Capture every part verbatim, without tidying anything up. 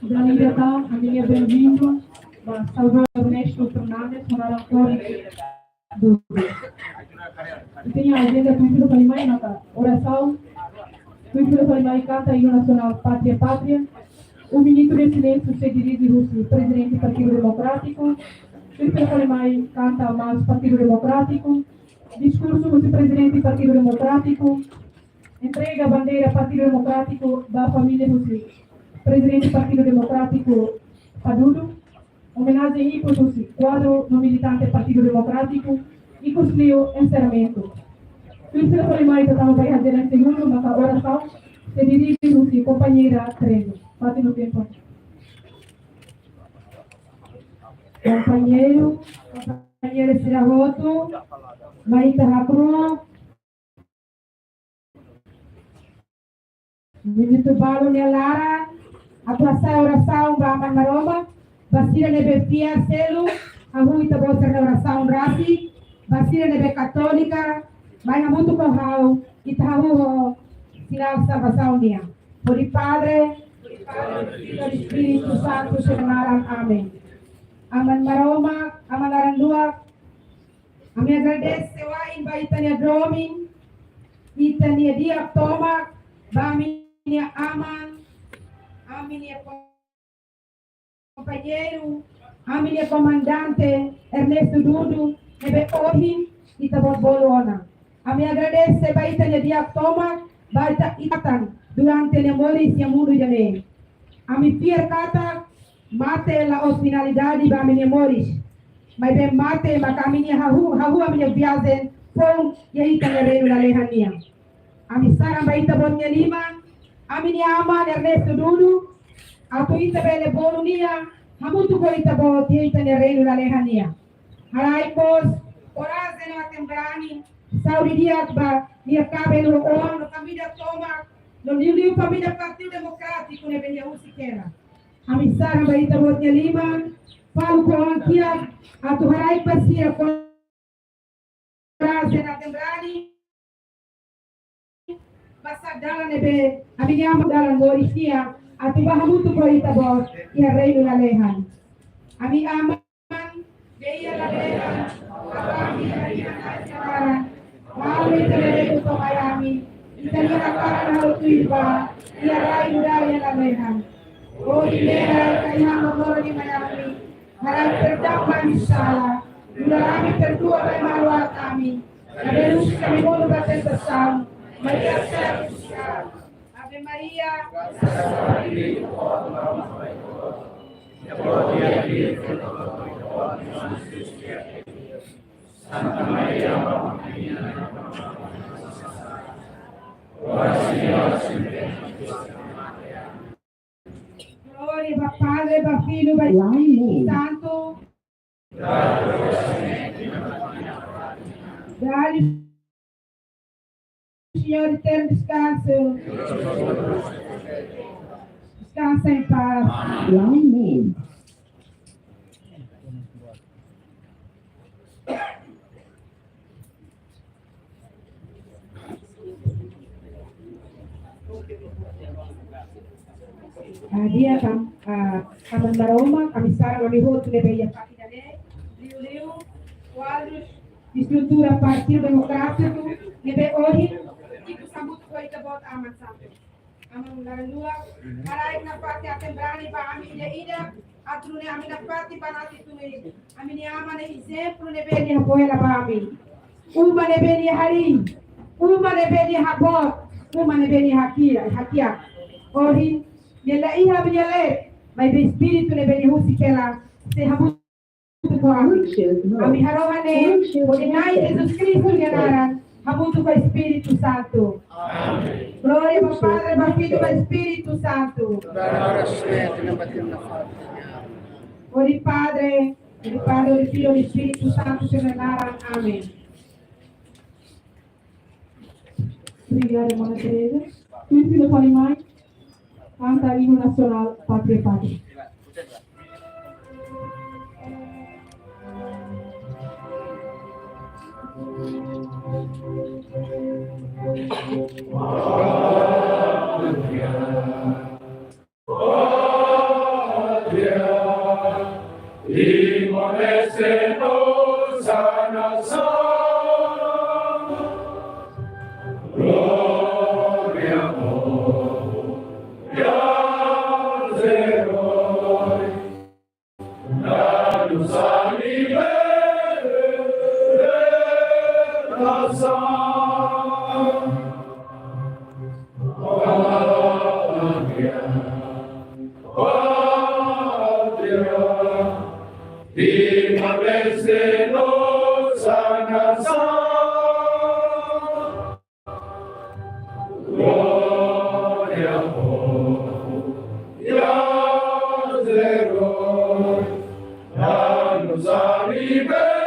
Dala ida tan, ami-nia benvindu ba Salvador Ernesto Fernandes, ho naran kore Dudu. Ita-nia ajenda tuir fila fali mai maka orasaun, tuir fila fali mai kanta inu nasionál Pátria, Pátria, um minuto de silêncio sei dirije husi Prezidente Partidu Demokrátiku, tuir fila fali mai kanta mós Partidu Demokrátiku, diskursu husi Prezidente Partidu Demokrátiku, entrega bandeira Partidu Demokrátiku ba família husi Prezidente Partidu Demokrátiku Padudu, omenajen ikus husi kuadru no militante Partidu Demokrátiku, ikus liu enserramentu. Tuir fila fali mai ita tama ba ajenda segundu, maka orasaun sei dirije husi kompañeira Teresa. Fatin no tempu. Kompañeiru, kompañeira sira hotu, mai ita hakru'uk. Minutu balu nia laran, atu hasa'e orasaun ba Aman Maromak, ba sira ne'ebé fiar seluk, hahú ita-boot sira-nia orasaun rasik, ba sira ne'ebé katólika, mai hamutuk ho ha'u, ita hahú ho sinál salvasaun nian. Hodi Padre, hodi Filho, hodi Espíritu Santu sira-nia naran. Amen. Aman Maromak, Aman laran-luak, ami agradese wa'in ba ita-nia domin, ita-nia di'ak tomak, ba ami-nia aman, ami-nia kompañeiru, ami-nia komandante, Ernesto Dudu, ne'ebé ohin ita-boot bolu ona. Ami agradese ba ita-nia di'ak tomak, ba ita-nia atan, durante nia moris iha mundu ida-ne'e. Ami fiar katak, mate la'ós finalidade ba ami-nia moris. Maibé mate maka ami-nia hahú, hahú ami-nia viajen foun iha ita-nia reinu lalehan nian. Ami saran ba ita-boot nia liman, ami-nia aman Ernesto Dudu, atu ita bele bolu nia, hamutuk ho ita-boot iha ita-nia reinu lalehan nian. Haraik mós, korajen no aten-brani, saúde di'ak ba nia kaben no oan no família tomak, no liuliu família Partidu Demokrátiku ne'ebé nia husik hela. Ami saran ba ita-boot nia liman, faluk ho oan kiak, atu haraik ba sira korajen no aten-brani, ba sá dalan ne'ebé ami-nia aman dalan moris nian, atu bá hamutuk ho ita-boot iha reinu lalehan. Ami aman, be iha lalehan, Aman, ami-nia Na'i nia naran, malu ita-nia de'it to'o mai ami, ita-nia hakarak halo tuir ba, iha rai nu'udar iha lalehan. Hodi lera ita-nia hamburuk mai ami, haraik perdaun ba ami sala, nu'udar ami perdua ba ema haluha ami, labele husu ami monu ba tentasaun, maibé salva ami husi aat. Ave Maria. Glória ba Padre, ba Filho, ba Espírito Santo. Dali, Senhor, eterno descanso. Descansa em paz. Amém. Ah, di'ak, ah, Aman Maromak, ami saran ami hotu ne'ebé iha fatin ida-ne'e, liuliu kuadru estrutura Partidu Demokrátiku ne'ebé ohin ikus hamutuk ho ita-boot, Aman Santu. Aman laran-luak, haraik nafatin aten-brani ba ami ida-idak, atu nune'e ami nafatin banati tuir ami-nia aman nia ezemplu ne'ebé nia fó hela ba ami. Uma ne'ebé nia harii, uma ne'ebé nia haboot, uma ne'ebé nia hakiak, hakiak. Ohin, nia la iha ami-nia leet, maibé espíritu ne'ebé nia husik hela sei hamutuk ho ami. Ami harohan ne'e hodi Na'i Jesus Kristu nia naran, hamutuk ho Espíritu Santu. Amén. Glória ba Padre, ba Filho, ba Espíritu Santu. Hodi Padre, hodi Padre, hodi Filho, hodi Espíritu Santu sira-nia naran. Amén. Obrigada, mana Teresa. Tuir fila fali mai, kanta inu nasionál Pátria, Pátria. Pátria, Timor-Leste, nossa nação. Glória ao povo e aos heróis. Dá-nos a libertação. Pátria, pátria, Timor-Leste, nossa nação. Glória ao povo e aos heróis, dá-nos a libertação.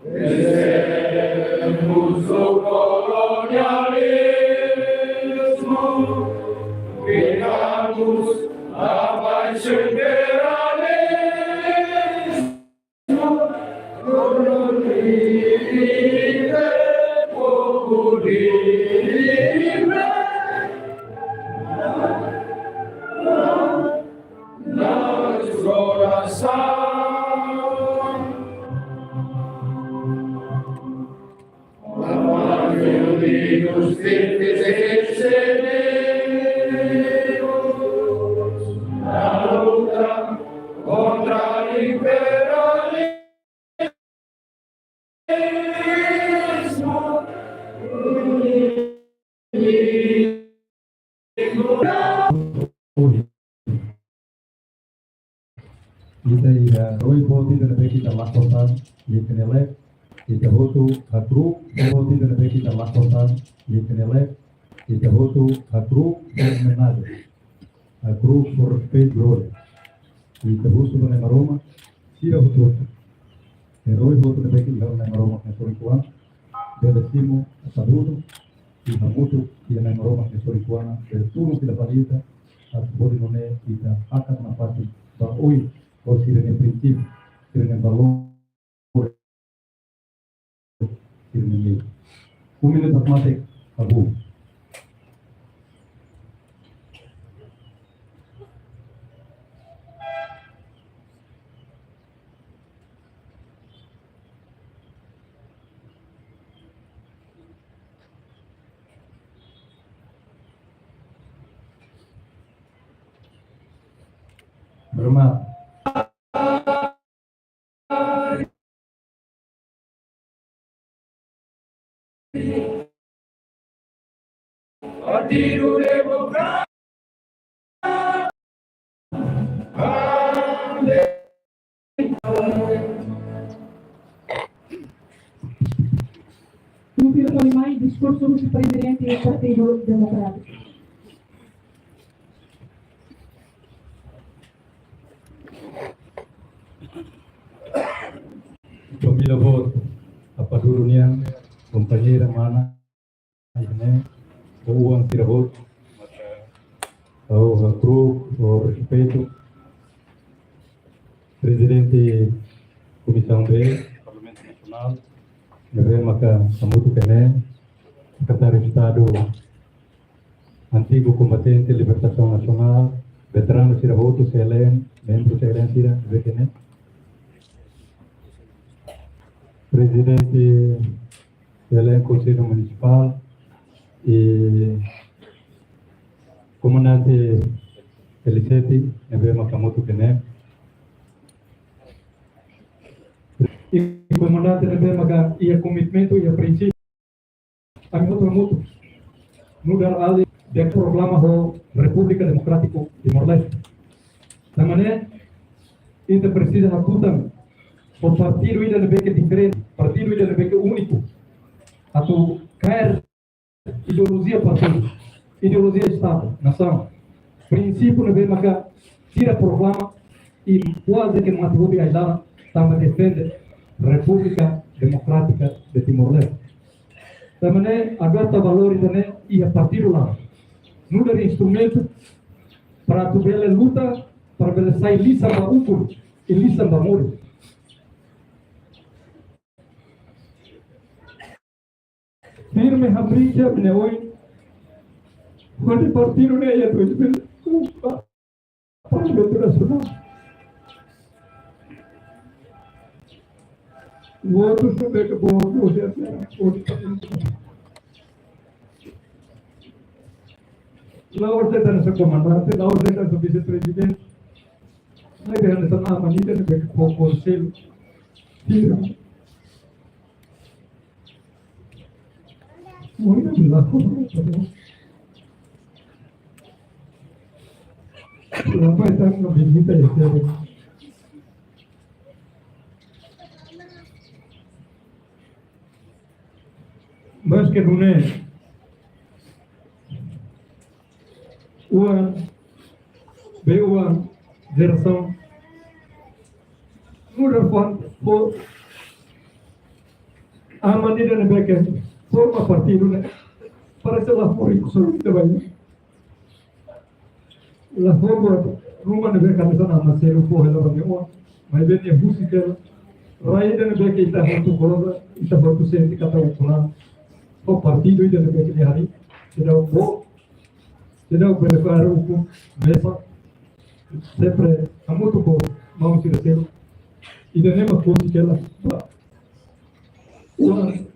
Vencemos o colonialismo, viramos abaixo o imperialismo. Unidos, firmes e na luta contra o imperialismo. Ita iha roi boot ida ne'ebé ita lakohi tan iha ne'e lae. Ita hotu hakru'uk, boot ida ne'ebé ita lakohi tan iha ne'e lae. Ita hotu hakru'uk, homenajen. Hakru'uk ho respeitu, glória. Ita husu ba Nai Maromak, sira hotu-hotu. Eroi hotu ne'ebé iha Nai Maromak nia sorin-kuana, bele simu sabudu, i hamutuk iha Nai Maromak nia sorin-kuana, bele tulun fila fali ita, atu hodi nune'e ita hakat nafatin ba oin, ho sira-nia prinsípiu, sira-nia valór, sira-nia mehi. Um minutu, matek, abu. Bermat. Partidu Demokratika. Últimu kali mai, diskursu husi Prezidente Partidu Demokratika. Família boot, Apá Duru nian, kompañeira, mana, ne'e, oan sira hotu, ha'u hakru'uk ho respeitu, Prezidente Komisaun B, Parlamentu Nasionál, ne'ebé maka hamutuk iha ne'e, Sekretáriu Estadu, antigu kombatente libertasaun nasionál, veteranu sira hotu, C L N, membru C L N sira, ne'ebé iha ne'e. Prezidente C L N Konsellu Munisipál, i Komandante L sete, ne'ebé maka hamutuk iha ne'e. I komandante ne'ebé maka iha komitmentu, iha prinsípiu. Ami hotu hamutuk nu'udar alin, di'ak, proklama ho Repúblika Demokrátiku Timor-Leste. Tanba ne'e, ita presiza hatutan ho partidu ida ne'ebé ke diferente, partidu ida ne'ebé ke úniku. Atu kaer ideolojia partidu, ideolojia Estadu, nasaun, prinsípiu ne'ebé maka sira proklama i kuaze ke mate hotu iha ai-laran, tanba defende Repúblika Demokrátika de Timor-Leste. Tanba ne'e adota valór ida-ne'e iha partidu laran nu'udar instrumentu para atu bele luta, para bele sai lisan ba ukun i lisan ba moris. Hamriik iha ne'e oin, hodi partidu ne'e iha dois mil e quatro, Parlamentu Nasionál. Votu ne'ebé ke votu, votu, votu. La'ós de'it hanesan komandante, la'ós de'it hanesan vise-prezidente. Maibé hanesan aman ida ne'ebé ke fó konsellu. Tira. Muito de lá, como é que eu vou? Lá vai estar uma visita de tempo. Mas que não é. Oan, be oan, jerasaun. Nu'udar fó, fó, aman ida ne'ebé ke forma partidu ne'e. Parese la fó rikusoin ida ba nia. La fó buat ruma ne'ebé ke hanesan aman seluk fó hela ba nia oan. Maibé nia husik hela. Rai ida ne'ebé ke ita hotu goza, ita hotu sente katak ukun an. Fó partidu ida ne'ebé ke nia harii. Seidauk fó, seidauk bele fó ukun mesak. Sempre hamutuk ho maun sira seluk. Ida-ne'e mak husik hela ba oan,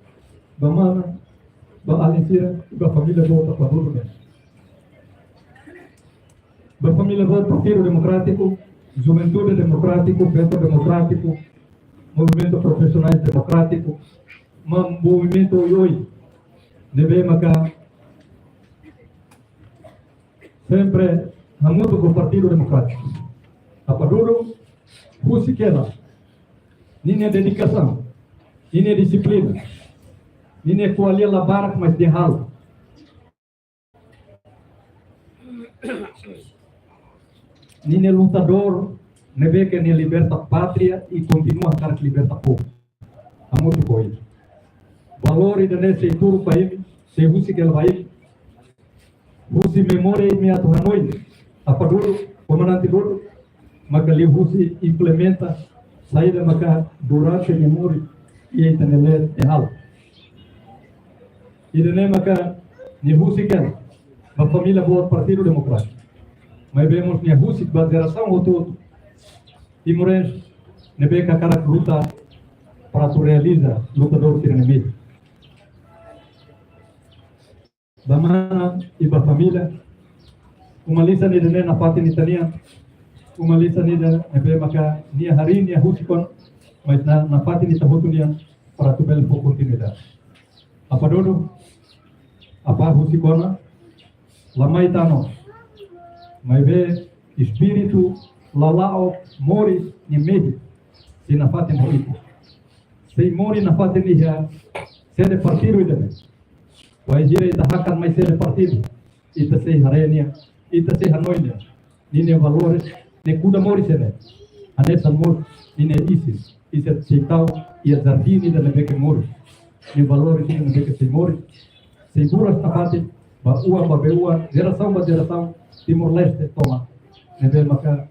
ba mana, ba alin sira, ba família boot Tapadudu nian. Ba família boot Partidu Demokrátiku, Juventude Demokrátiku, Feto Demokrátiku, Movimentu Profisionais Demokrátiku, ma-, movimentu oioin ne'ebé maka sempre hamutuk ho Partidu Demokrátiku. Tapadudu husik hela ninia dedikasaun, ninia dixiplina, ninia ko'alia la barak, mas nia halo. Ninia lutadór ne'ebé ke nia liberta pátria i kontinua hakarak liberta povu. Hamutuk ho nia. Valór ida-ne'e sei tuur ba imi, sei husik hela ba imi. Husi memória imi atu hanoin, Tapadudu, Komandante Dudu, maka liuhusi implementa saida maka durante nia moris iha ita-nia leet nia halo. Ida-ne'e maka nia husik hela ba família boot Partidu Demokrátiku. Maibé mós nia husik ba jerasaun hotu-hotu timorense ne'ebé ke hakarak luta para atu realiza lutadór sira-nia mehi. Ba mana i ba família, uma lisan ida-ne'e nafatin ita-nian, uma lisan ida ne'ebé maka nia harii, nia husik ona, mas na, nafatin ita hotu nian para atu bele fó kontinuidade. Apá Dudu, apá husik ona, la mai tan ona. Maibé espíritu lala'ok moris nia mehi sei nafatin ho ita. Sei moris nafatin iha sede partidu ida-ne'e. Wainhira ita hakat mai sede partidu, ita sei haree nia, ita sei hanoin nia, ninia valores, nia kuda moris ne'e. Hanesan mós ninia isin, isin sei tau iha jardín ida ne'ebé ke moris. Nia valores ida ne'ebé ke sei moris, sei buras nafatin ba oan ba be oan, jerasaun ba jerasaun Timor-Leste tomak. Ne'ebé maka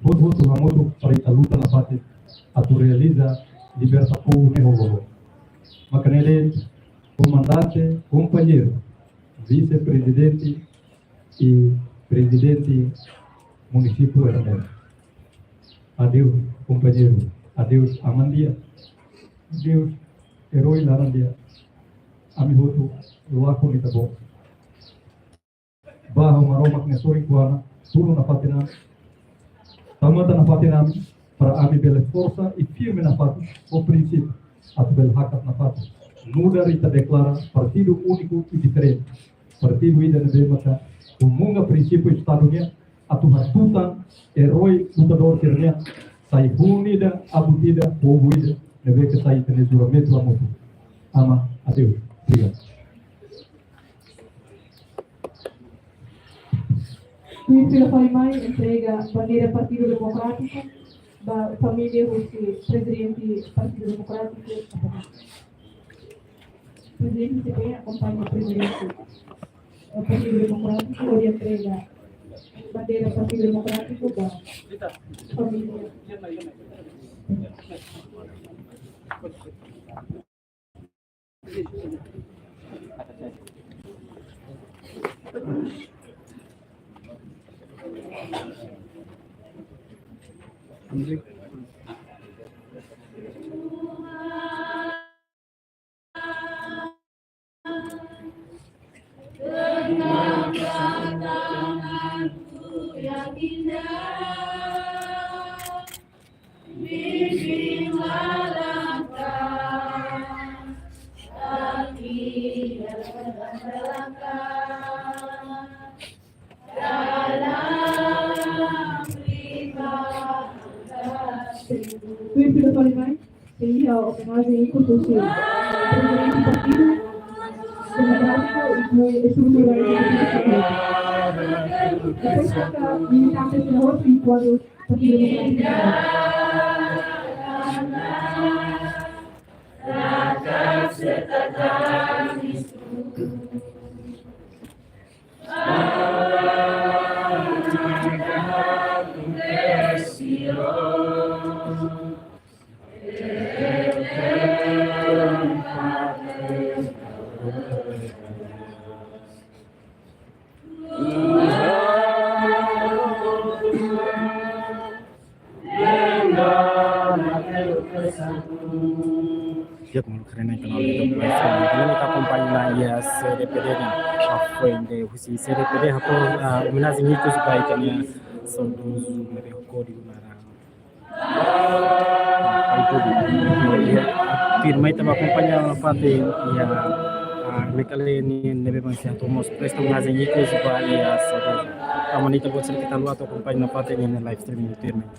hotu-hotu hamutuk para ita luta nafatin atu realiza liberta povu nia ho valór. Maka ne'e de'it, komandante, kompañeiru, vise-prezidente i prezidente munisípiu Ermelo. Adeus, kompañeiru. Adeus, aman di'ak. Adeus, erói laran di'ak. Ami hotu lakon ita-boot. Bá ho Maromak nia sorin-kuana, tulun nafatin ami, tau matan nafatin ami, para ami bele forsa i firme nafatin ho prinsípiu, atu bele hakat nafatin. Nu'udar ita deklara partidu úniku i diferente. Partidu ida ne'ebé maka komunga prinsípiu Estadu nian, atu hatutan erói lutadór sira-nian, sai hun ida, abut ida, povu ida, ne'ebé ke sai ita-nia juramentu hamutuk. Aman, adeus. Obrigadu. Tuir fila fali mai, entrega bandeira Partidu Demokrátiku ba família husi Prezidente Partidu Demokrátiku. Prezidente C P akompaña Prezidente, eh, Partidu Demokrátiku, hodi entrega bandeira Partidu Demokrátiku ba família. Tuir fila fali mai, sei iha homenajen ikus husi Prezidente Partidu Demokrátiku i estrutura. Depois, maka militante sira hotu iha kuadru Partidu Demokrátiku. Di'ak, maluk sira, iha kanál YouTube live streaming, ita akompaña iha C D P D nian, afuende husi C D P D hato'o, ah, homenajen ikus ba ita-nia saudozu ne'ebé ho kódigu naran Pai Bobu. Iha, tuirmai ita bá akompaña nafatin iha, ah, Mekale nian ne'ebé mak sei hato'o mós presta homenajen ikus ba iha saudozu. Tanba ne'e ita-boot sira keta haluha atu akompaña nafatin iha live streaming tuirmai.